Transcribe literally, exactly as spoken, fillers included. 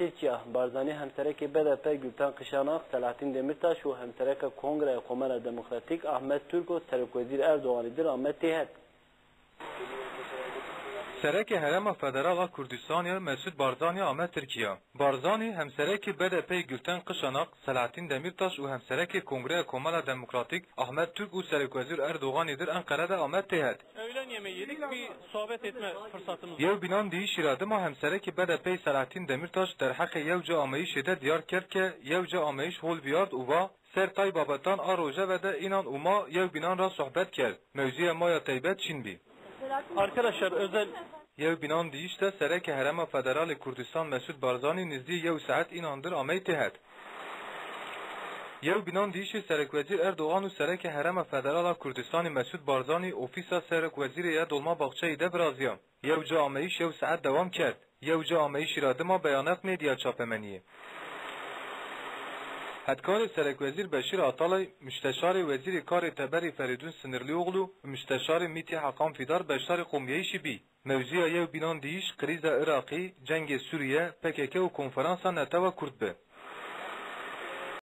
Tirkîya, Barzanî hemserekê B D P Gülten Kişanak, Selahattin Demirtaş û hemsereka Kongreya Komela Demokratîk Ahmet Türk û Serokwezîr Erdoganî dir ame têhet. Serekê Herêma Federal a Kurdistanî Mesut Barzanî ame Tirkîya. Barzanî hemserekê B D P'yê Gülten Kişanak, Selahattin Demirtaş û hemserekê Kongreya Komela Demokratîk Ahmet Türk û Serokwezîr Erdoganî dir Enqere de ame têhet. Öğlen yemeği yedik, bir sohbet etme fırsatımız oldu. Yew bînan dîyişî ra dima hemserekê B D P'yê Selahattin Demirtaş derheqê yew ca ameyîşê de dîyar kerd ke yew ca ameyîş hol vîyart û va, ser tay babetan a rojeve de înan û ma yew bînan ra sohbet kerd. Mewzûya ma ya teybet çin bî. Arkadaşlar, özel Yew bînan dîyîş de Serekê Herêma Federal ê Kurdistan Mesut Barzanî nizdîyê yew saet înan dir amey têhet. Yew bînan dîyîşê Serokwezîr Erdogan û Serekê Herêma Federal a Kurdistanî Mesut Barzanî ofîsa Serokwezîrê ya Dolmabahçeyî de virazîya. Yew ca ameyîş yew saet dewam kerd. Yew ca ameyîşî ra dima beyaneq nêdîya çapemenîye. Hetkarê Serekwezîr Beşîr Atalay, Musteşarê Wezîrê Karê Teberî Ferîdun Sinirlîoglu û Musteşarê MÎT'ê Hakan Fîdar beşdarê qomîyeyîşî bî. Mewzûya yew bînan dîyîş krîza Iraqî, cengê Sûrîye, P K K û konferansa Netewa Kurd bi.